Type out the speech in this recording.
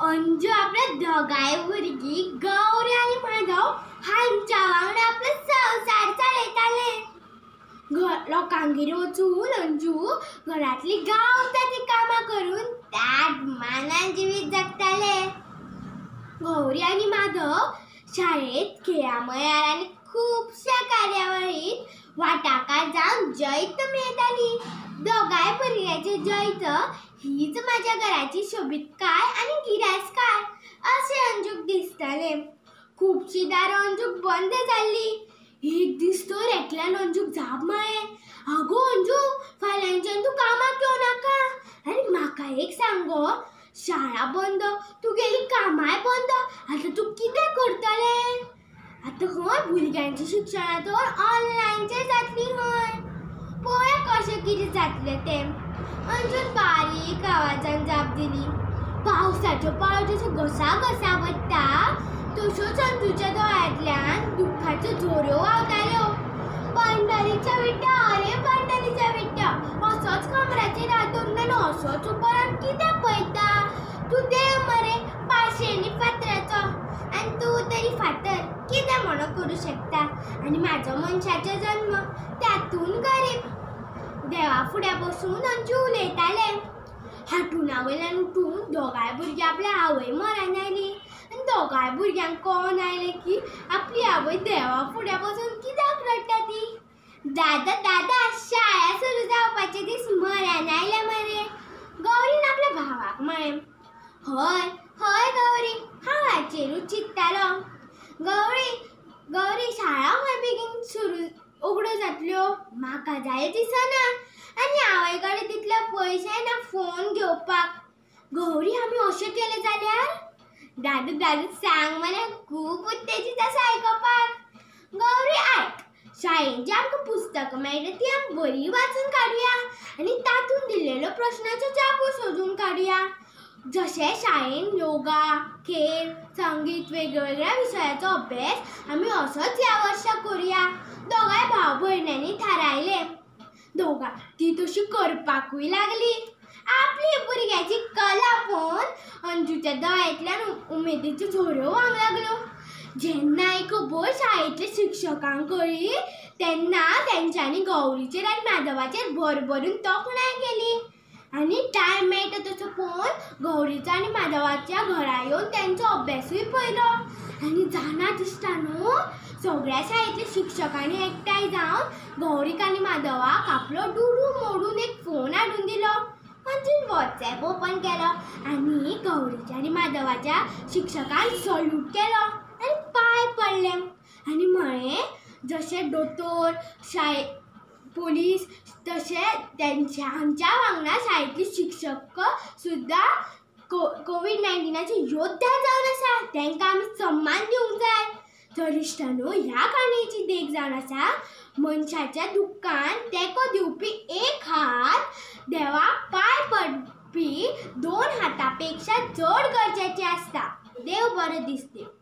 अंजू आपल्या दोगांय भुरगीं गौरी आनी माधव हांच्या वांगडा आपलो संवसार चलयताले. लोकांगेर वचून अंजू घरांतली गावता ती कामां करून ताट मानान जिवीत जगताले. गौरी आनी माधव शाळेंत खेळा मळार आनी खुबश्या कार्यावळींत वाटाकार जावन जैत मेळयताली. दोगांय भुरग्यांचे जैत हीच म्हाज्या घराची सोबीतकाय आनी गिरासकाय अशें अंजूक दिसतालें. खुबशीं दारां अंजूक बंद जाल्लीं. एक दीस तर एकल्यान अंजूक जाप म्हळें, आगो अंजू, फाल्यांच्यान तूं कामाक येवं नाका. आनी म्हाका एक सांग गो, शाळा बंद, तुगेली कामांय बंद, आतां तूं कितें करतलें? आतां खंय भुरग्यांची शिक्षणां तर ऑनलायनचेर जातलीं खंय. पळोवया कशें कितें जातलें तें. अंजून बारीक आवाजान जाप दिली. पावसाच्यो पावस जश्यो घसा घसा वता तश्योच अंजूच्या दोळ्यांतल्यान दुख्खाच्यो झोऱ्यो व्हांवताल्यो. पंढरीच्या विट्या, अरे पंढरीच्या विट्या, असोच कमराचेर हात दवरून आनी असोच उबो रावन कितें पळयता? तूं देव मरे पाशेणी फातराचो आनी तूं तरी फातर कितें म्हणून करूं शकता? आनी म्हाजो मनशाचो जल्म तातूंत गरीब. देवा फुड्या बसून अंजू उलयतालें. हांतुणा वयल्यान उठून दोगांय भुरगीं आपल्या आवय म्हऱ्यांत आयलीं आनी दोगांय भुरग्यांक कळोन आयलें की आपली आवय देवा फुड्या बसून कित्याक रडटा ती. दादा दादा, शाळा सुरू जावपाचे दीस म्हऱ्यान आयले मरे. गौरीन आपल्या भावाक म्हळें. हय हय गौरी, हांव हाचेरूच चिंत्तालो. गौरी गौरी, शाळा खंय बेगीन सुरू उगड्यो जातल्यो? म्हाका जाय दिसना आनी आवय कडेन तितले पयशे ना फोन घेवपाक. गौरी, आमी अशें केलें जाल्यार? दादू दादू सांग मरे, खूब उत्तेजीत आसा आयकपाक. गौरी आयक, शाळेंत जी आमकां पुस्तकां मेळटा ती आमी बरी वाचून काडुया आनी तातूंत दिल्लेलो प्रश्नाच्यो जापो सोदून काडुया. जशें शाळेंत योगा, खेळ, संगीत वेगवेगळ्या विशयाचो अभ्यास आमी असोच ह्या वर्सा करुया. दोगांय भाव भयण्यांनी थारायलें. दोगां ती तशी करपाकूय लागली. आपली भुरग्याची कला पळोवन अंजूच्या दोळ्यांतल्यान उमेदीच्यो झोऱ्यो व्हांवंक लागल्यो. जेन्ना ही खबर शाळेंतल्या शिक्षकांक कळ्ळी तेन्ना तेंच्यांनी गौरीचेर आनी माधवाचेर भरभरून तोखणाय केली. आनी टायम मेळटा तसो पळोवन गौरीचो आनी माधवाच्या घरा येवन तेंचो अभ्यासूय पळयलो. आनी जाणा दिसता न्हू, सगळ्या शाळेंतल्या शिक्षकांनी एकठांय जावन गौरीक आनी माधवाक आपलो दुडू मोडून एक फोन हाडून दिलो. अंजून वॉट्सएप ओपन केलो आनी गौरीच्या आनी माधवाच्या शिक्षकान सल्यूट केलो आनी पांय पडले आनी म्हळें, जशें दोतोर, शाळे पोलीस तशें तेंच्या आमच्या वांगडा शाळेंतली शिक्षक सुद्दां कोवीड-19 योद्धा जावन आसा, तेंकां आमी सम्मान दिवंक जाय. तर इश्टांनो, ह्या काणयेची देख जावन आसा, मनशाच्या दुख्खान तेंको दिवपी एक हात देवाक पांय पडपी दोन हातां पेक्षा चड गरजेचें आसता. देव बरें दीस दिवं.